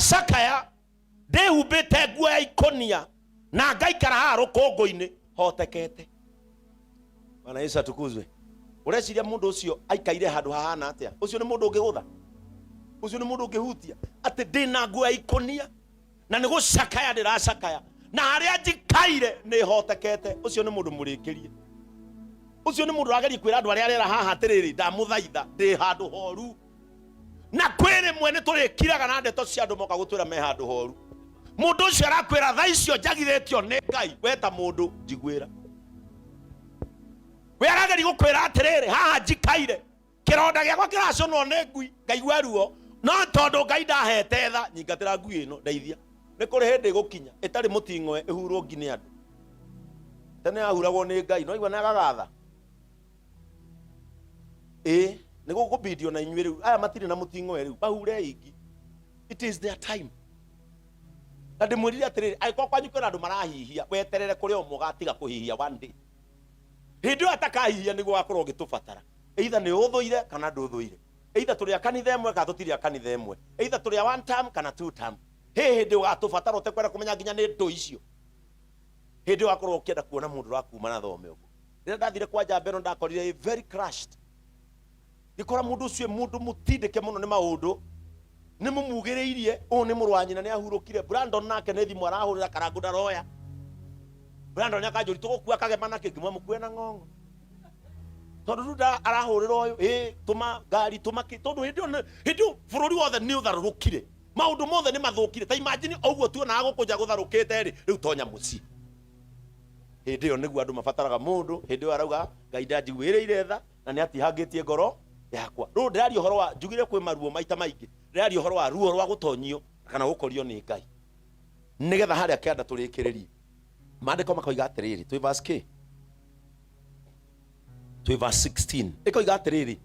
Ndĩracakaya ndĩhumbĩte nguo ya ikũnia na ngaikara haha rũkũngũ-inĩ hotekete. Bwana Yesu atukuzwe. Ũreciria mũndũ ũcio aikaire handũ hahana atĩa? Ũcio nĩ mũndũ ũngĩgũtha? Ũcio nĩ mũndũ ũngĩhutia? Atĩ ndĩna nguo ya ikũnia na nĩ gũcakaya ndĩracakaya na harĩa njikaire nĩ hotekete. Ũcio nĩ mũndũ mũrĩkĩrie. Ũcio nĩ mũndũ ũrageria kwĩra andũ arĩa arera haha atĩrĩrĩ, ndamũthaitha ndĩ handũ horu. Na kwĩ rĩmwe nĩ tũrĩkiraga na ndeto cia andũ moka gũtwĩra me handũ horu. Mũndũ ũcio arakwĩra thaa icio njagithĩtio nĩ Ngai, we ta mũndũ njiguĩra. We arageria gũkwĩra atĩrĩrĩ, haha njikaire kĩronda gĩakwa kĩracũnwo nĩ ngui ngaigua ruo, no tondũ Ngai ndahete tha, nyingatĩra ngui ĩno ndeithia. Nĩ kũrĩ hĩndĩ ĩgũkinya ĩtarĩ mũting'oe ĩhurwo ngi nĩ andũ. Tene yahuragwo nĩ Ngai, no igua nĩ agagatha. Ĩ nĩ gũkũbindio na inyuĩ rĩu, aya matirĩ na mũting'oe rĩu, mahure ingi. It is their time. Na ndĩmwĩrire atĩrĩrĩ, angĩkorwo kwanyu kwĩna andũ marahihia, weterere kũrĩ o mũgatiga kũhihia one day. Hĩndĩ ĩyo atakahihia nĩguo gakorwo ũgĩtũbatara. Either nĩ ũthũire kana ndũthũire. Either tũrĩ a kanitha ĩmwe kana tũtirĩ a kanitha ĩmwe. Either tũrĩ a one term kana two term. Hĩ hĩndĩ ũgatũbatara ũtekwenda kũmenya nginya nĩ ndũ icio. Hĩndĩ ĩyo wakorwo ũkĩenda kuona mũndũ ũrakuma na thome ũguo. Rĩrĩa ndathire kwa njamba ĩno ndakorire ĩ very crushed. Ngĩkora mũndũ ũcio ĩ mũndũ mũtindĩke mũno nĩ maũndũ, nĩ mũmugĩrĩirie, ũũ nĩ mũrũ wa nyina nĩ ahurũkire. Brandon nake nĩ thimũ arahũrĩra Karangũ ndaroya. Brandon akanjũria tũgũkua kagema na kĩ, ngĩmwĩra mũkue na ng'ong'o. Tondũ rĩu arahũrĩra ũyũ, ĩ tũma ngari tũma kĩ, tondũ hĩndĩ ĩyo hĩndĩ ĩyo bũrũri wothe nĩ ũtharũrũkire. Maũndũ mothe nĩ mathũkire. Ta imagine o ũguo tuonaga gũkũ nja gũtharũkĩte rĩ, rĩu tonya mũciĩ. Hĩndĩ ĩyo nĩguo andũ mabataraga mũndũ. Hĩndĩ ĩyo arauga Ngai ndanjiguĩrĩire tha na nĩ atihangĩtie ngoro yakwa. Rĩu ndĩraria ũhoro wa, njugire kwĩ maruo maita maingĩ, ndĩraria ũhoro wa ruo rwa gũtonyio kana gũkorio nĩ Ngai. Nĩgetha harĩa kĩanda tũrĩkĩrĩrie. Maandĩko makoiga atĩrĩrĩ, twĩ verse kĩ? Twĩ verse 16. Ĩkoiga atĩrĩrĩ,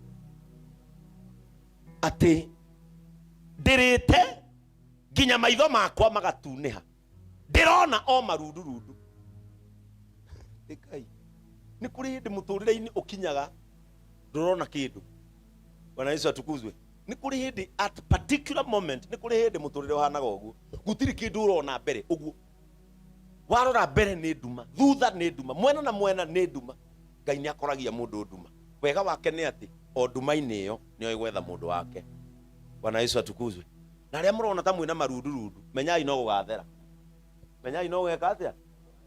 atĩ ndĩrĩte nginya maitho makwa magatunĩha, ndĩrona o marundurundu. Ngai, nĩ kũrĩ hĩndĩ mũtũrĩre-inĩ ũkinyaga ndũrona kĩndũ. Bwana Yesu atukuzwe. Nĩ kũrĩ hĩndĩ at particular moment, nĩ kũrĩ hĩndĩ mũtũrĩre ũhanaga ũguo, gũtirĩ kĩndũ ũrona mbere ũguo. Warora mbere nĩ nduma, thutha nĩ nduma, mwena na mwena nĩ nduma. Ngai nĩ akoragia mũndũ nduma. Wega wake nĩ atĩ o nduma-inĩ ĩyo nĩ oĩ gwetha mũndũ wake. Bwana Yesu atukuzwe. Na arĩa mũrona ta mwĩna marundurundu, menyai no gũgathera. Menyai no gũgeka atĩa?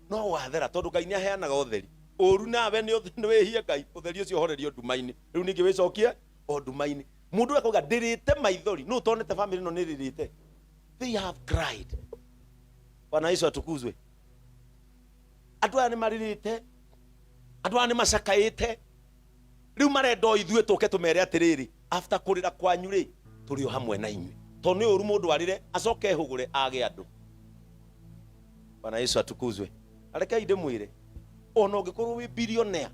No gũgathera, tondũ Ngai nĩ aheanaga ũtheri. Ũru nawe nĩ wĩhie Ngai, ũtheri ũcio ũhorerio nduma-inĩ. Rĩu ningĩ wĩcokie o nduma-inĩ. Mũndũ akauga ndĩrĩte maithori, nũ ũtonete family ĩno nĩ ĩrĩrĩte? They have cried. Bwana Yesu atukuzwe. Andũ aya nĩ marĩrĩte, andũ aya nĩ macakaĩte, rĩu marenda o ithuĩ tũke tũmere atĩrĩrĩ, after kũrĩra kwanyu rĩ, tũrĩ o hamwe na inyuĩ. Tondũ nĩ ũru mũndũ arĩre acoke ehũgũre age andũ. Bwana Yesu atukuzwe. Na rekei ndĩmwĩre, ona ũngĩkorwo wĩ billionaire,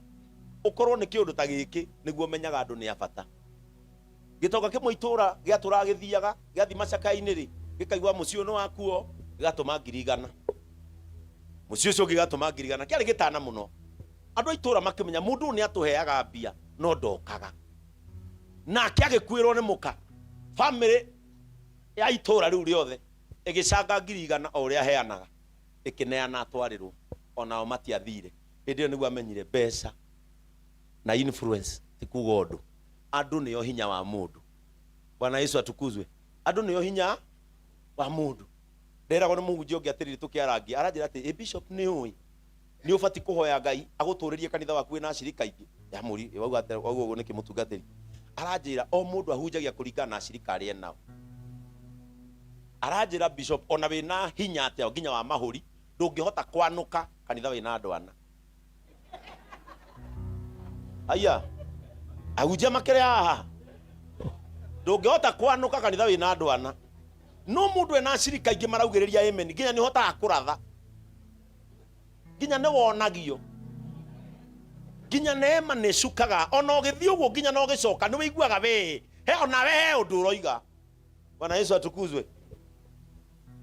ũkorwo nĩ kĩũndũ ta gĩkĩ nĩguo ũmenyaga andũ nĩ a bata. Gĩtonga kĩmwe itũra gĩatũraga gĩthiaga, gĩathiĩ macakaya-inĩ rĩ, gĩkaigua mũciĩ ũyũ nĩ wakuo, gĩgatũma 100,000. Mũciĩ ũcio ũngĩ gĩgatũma 100,000. Kĩarĩ gĩtana mũno. Andũ a itũra makĩmenya mũndũ ũyũ nĩ atũheaga mbia no ndokaga. Nake agĩkuĩrwo nĩ mũka. Famĩlĩ ya itũra rĩu rĩothe ĩgĩcanga 100,000 o ũrĩa aheanaga, ĩkĩneana atwarĩrwo. Onao matiathire. Hĩndĩ ĩyo nĩguo amenyire mbeca na influence ti kuga ũndũ. Andũ nĩo hinya wa mũndũ. Bwana Yesu atukuzwe. Andũ nĩo hinya wa mũndũ. Nderagwo nĩ mũhunjia ũngĩ atĩrĩrĩ tũkĩarangia, aranjĩra atĩ, ĩ bishop nĩ ũĩ nĩ ũbatiĩ kũhoya Ngai agũtũrĩrie kanitha waku wĩna acirika aingĩ. Ndamũri, wauga atĩa, wauga ũguo nĩkĩ mũtungatĩri? Aranjĩra o mũndũ ahunjagia kũringana na acirika arĩa enao. Aranjĩra bishop, ona wĩna hinya atĩa nginya wa mahũri, ndũngĩhota kwanũka kanitha wĩna andũ ana. Aya, ahunjia makĩrĩ haha, ndũngĩhota kwanũka kanitha wĩna andũ ana. No mũndũ ena acirika aingĩ maraugĩrĩria amen, nginya nĩ ũhotaga kũratha, nginya nĩ wonagio, nginya neema nĩ ĩcukaga, ona ũgĩthiĩ ũguo nginya na ũgĩcoka nĩ wĩiguaga we he onawe he ũndũ ũroiga. Bwana Yesu atukuzwe.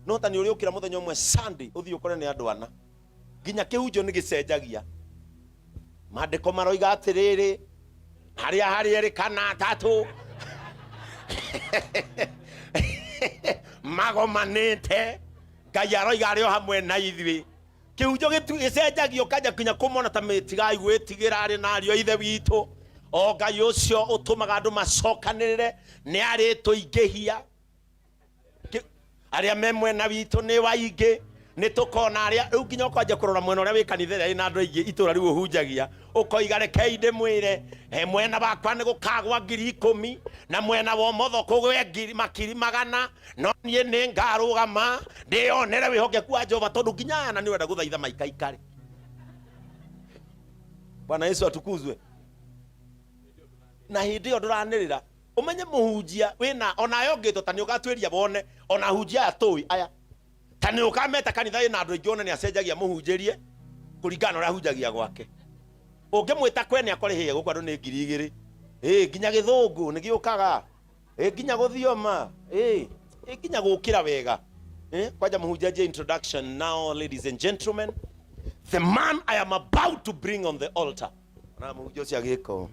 No ta nĩ ũrĩũkĩra mũthenya ũmwe Sunday ũthiĩ ũkore nĩ andũ ana, nginya kĩhunjio nĩ gĩcenjagia. Maandĩko maroiga atĩrĩrĩ, harĩa harĩ erĩ kana atatũ Magomanĩte, Ngai aroiga arĩ o hamwe na ithuĩ. Kĩhunjo gĩcenjagio kanja kinya kũmona ta mĩtigai gwĩtigĩra arĩ na ariũ a ithe witũ. O Ngai ũcio ũtũmaga andũ macokanĩrĩre nĩ arĩtũingĩhia. Arĩa me mwena witũ nĩ waingĩ, nĩ tũkona arĩa rĩu nginya ũkwanjia kũrora mwena ũrĩa wĩ kanitha ĩrĩa ĩna andũ aingĩ itũra rĩu ũhunjagia, ũkoiga rekei ndĩmwĩre, he mwena wakwa nĩ gũkagwa 10,000 na mwena wa ũmotho kũgwe ngiri makiri magana, no niĩ nĩ ngarũgama ndĩyonere wĩhokeku wa Jehova, tondũ nginya aya na nĩ ũrenda gũthaitha maikaikare. Bwana Yesu atukuzwe. Na hĩndĩ ĩyo ndũranĩrĩra, ũmenye mũhunjia wĩna onawe ũngĩtwo ta nĩ ũgatuĩria wone ona hunjia aya tũĩ aya ta nĩ ũkameta kanitha ĩna andũ aingĩ wone nĩ acenjagia mũhunjĩrie kũringana na ũrĩa ahunjagia gwake. Ũngĩmwĩta kwene akore hĩe gũkũ andũ nĩ 2,000, ĩ nginya gĩthũngũ nĩ gĩũkaga, ĩ nginya gũthioma, ĩ nginya gũkĩra wega. Kwanja mũhunjia anjie introduction, now ladies and gentlemen, the man I am about to bring on the altar. Na mũhunjia ũcio agĩka ũũ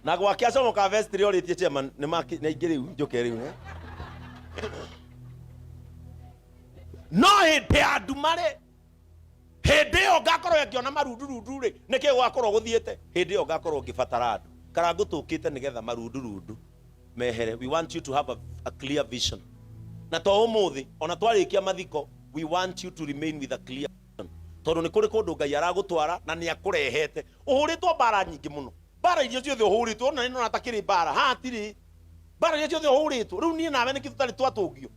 na gwake acomoka vestry orĩtie chairman nĩ aingĩ rĩu njũke rĩu, eh? No hĩndĩ ya nduma rĩ, hĩndĩ ĩyo ngakorwo ngĩona marundurundu rĩ, nĩkĩ gwakorwo gũthiĩte? Hĩndĩ ĩyo ngakorwo ngĩbatara andũ karangũ tũkĩte nĩgetha marundurundu mehere. We want you to have a clear vision. Na to ũmũthĩ, ona twarĩkia mathiko, we want you to remain with a clear vision, tondũ nĩ kũrĩ kũndũ Ngai aragũtwara na nĩ akũrehete. Ũhũrĩtwo mbara nyingĩ mũno, mbara iria ciothe ũhũrĩtwo, ona nĩ nona ta kĩrĩ mbara haha tirĩ mbara iria ciothe ũhũrĩtwo. Rĩu niĩ nawe nĩkĩ tũtarĩ twatũngio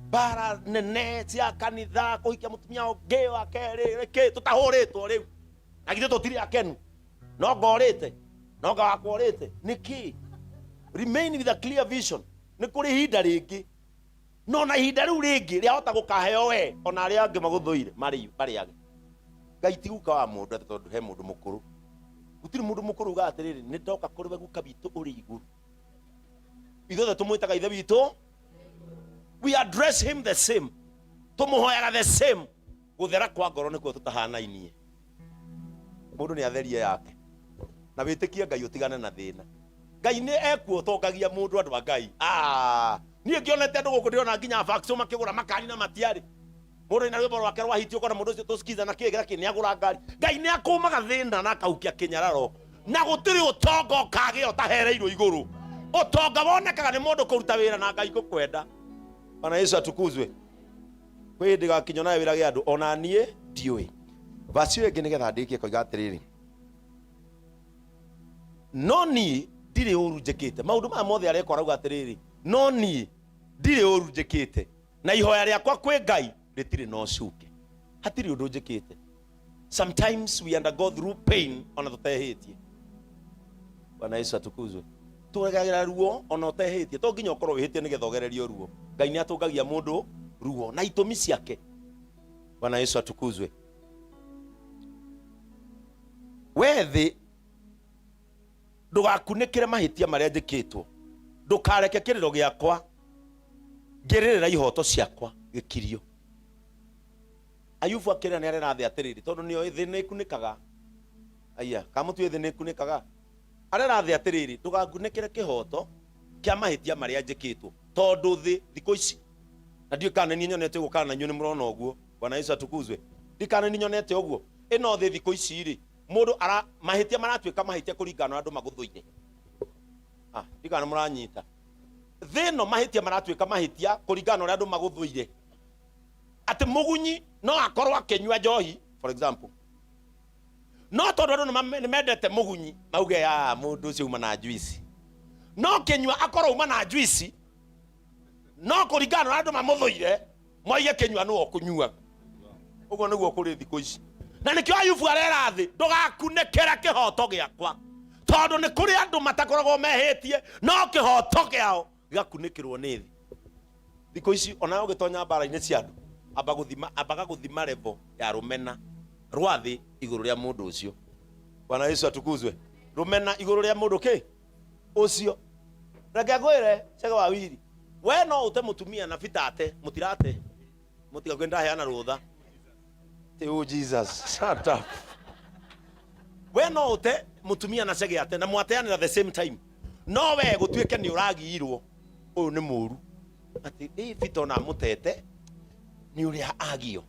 mbara nene cia kanitha, kũhikia mũtumia ũngĩ wa kerĩ, nĩkĩ tũtahũrĩtwo rĩu? Na githĩ tũtirĩ akenu? No ngorĩte, no nga wakwa ũrĩte nĩkĩ? Remain with a clear vision. Nĩ kũrĩ ihinda rĩngĩ, no na ihinda rĩu rĩngĩ rĩahota gũkaheo we ona arĩa angĩ magũthũire marĩage. Ngai ti guka wa mũndũ atĩ tondũ he mũndũ mũkũrũ, gũtirĩ mũndũ mũkũrũ ugaga atĩrĩrĩ, nĩ ndoka kũrĩ we guka witũ ũrĩ igũrũ. Ithuothe tũmwĩtaga ithe witũ, we address him the same, tũmũhoyaga the same. Gũthera kwa ngoro nĩkuo tũtahanainie. Mũndũ nĩ atherie yake na wĩtĩkie Ngai, ũtigane na thĩna. Ngai nĩ ekuo ũtongagia mũndũ. Andũ a Ngai, niĩ ngĩonete andũ gũkũ, ndĩrona nginya Vaxo makĩgũra makari na matiarĩ mũndũ ina rwĩmbo rwake rwa hiti, ũkona mũndũ ũcio tũsikiza na kĩĩ gĩakĩ nĩ agũra ngari. Ngai nĩ akũmaga thĩna na akaukia kĩnyararo, na gũtirĩ ũtonga ũkagĩa ũtahereirwo igũrũ. Ũtonga wonekaga nĩ mũndũ kũruta wĩra na Ngai gũkwenda. Bwana Yesu atukuzwe. Kwĩ hĩndĩ gakinya nawe wĩrage andũ ona niĩ ndiũĩ. Vasi ĩyo ĩngĩ nĩgetha ndĩkie koiga atĩrĩrĩ, no niĩ ndirĩ ũru njĩkĩte. Maũndũ maya mothe arekwo arauga atĩrĩrĩ, no niĩ ndirĩ ũru njĩkĩte, na ihoya rĩakwa kwĩ Ngai rĩtirĩ na ũcuke. Hatirĩ ũndũ njĩkĩte. Sometimes we undergo through pain ona tũtehĩtie. Bwana Yesu atukuzwe. Tũgeragĩra ruo ona ũtehĩtie. To nginya ũkorwo wĩhĩtie nĩgetha ũgererio ruo. Ngai nĩ atũngagia mũndũ ruo na itũmi ciake. Bwana Yesu atukuzwe. We thĩ, ndũgakunĩkĩre mahĩtia marĩa njĩkĩtwo, ndũkareke kĩrĩro gĩakwa ngĩrĩrĩra ihoto ciakwa gĩkirio. Ayubu akĩrĩra nĩ arera thĩ atĩrĩrĩ, tondũ nĩoĩ thĩ nĩ ĩkunĩkaga. Aya, kamũtuĩ thĩ nĩ ĩkunĩkaga. Arera thĩ atĩrĩrĩ, ndũgangunĩkĩre kĩhoto kĩa mahĩtia marĩa njĩkĩtwo, tondũ thĩ thikũ ici, na ndiũĩ kana nĩ niĩ nyonete ũguo kana na inyuĩ nĩ mũrona ũguo. Bwana Yesu atukuzwe. Ndiũĩ kana nĩ niĩ nyonete ũguo. Ĩno thĩ thikũ ici rĩ, mũndũ ara mahĩtia maratuĩka mahĩtia kũringana na andũ magũthũire. Ndiũĩ kana nĩ mũranyita. Thĩ ĩno mahĩtia maratuĩka mahĩtia kũringana na ũrĩa andũ magũthũire. Atĩ mũgunyi no akorwo akĩnyua njohi, for example, no tondũ andũ nĩ mendete mũgunyi mauge ya mũndũ ũcio uma na juice, no kĩnyua akorwo uma na juice, no kũringana na andũ mamũthũire moige kĩnyua nĩwe ũkũnyua. Ũguo nĩguo kũrĩ thikũ ici, na nĩkĩo Ayubu arera thĩ, ndũgakunĩkĩre kĩhoto gĩakwa, tondũ nĩ kũrĩ andũ matakoragwo mehĩtie no kĩhoto kĩao gĩgakunĩkĩrwo nĩ thĩ. Thikũ ici ona ũgĩtonya mbara-inĩ cia andũ, ambaga gũthima level ya rũmena rwa thĩ igũrũ rĩa mũndũ ũcio. Bwana Yesu atukuzwe. Rũmena igũrũ rĩa mũndũ kĩ ũcio. Reke ngwĩre, Chege wa Wiri, we no ũte mũtumia na bitate, mũtirate, mũtigakwĩ ndaheana rũtha. Oh Jesus, shut up. We no ũte mũtumia na Chege ate na mwateanĩra the same time, no we gũtuĩke nĩ ũragiirwo. Ũyũ nĩ mũru. Atĩ ĩ Peter ona amũtete nĩ ũrĩa agio.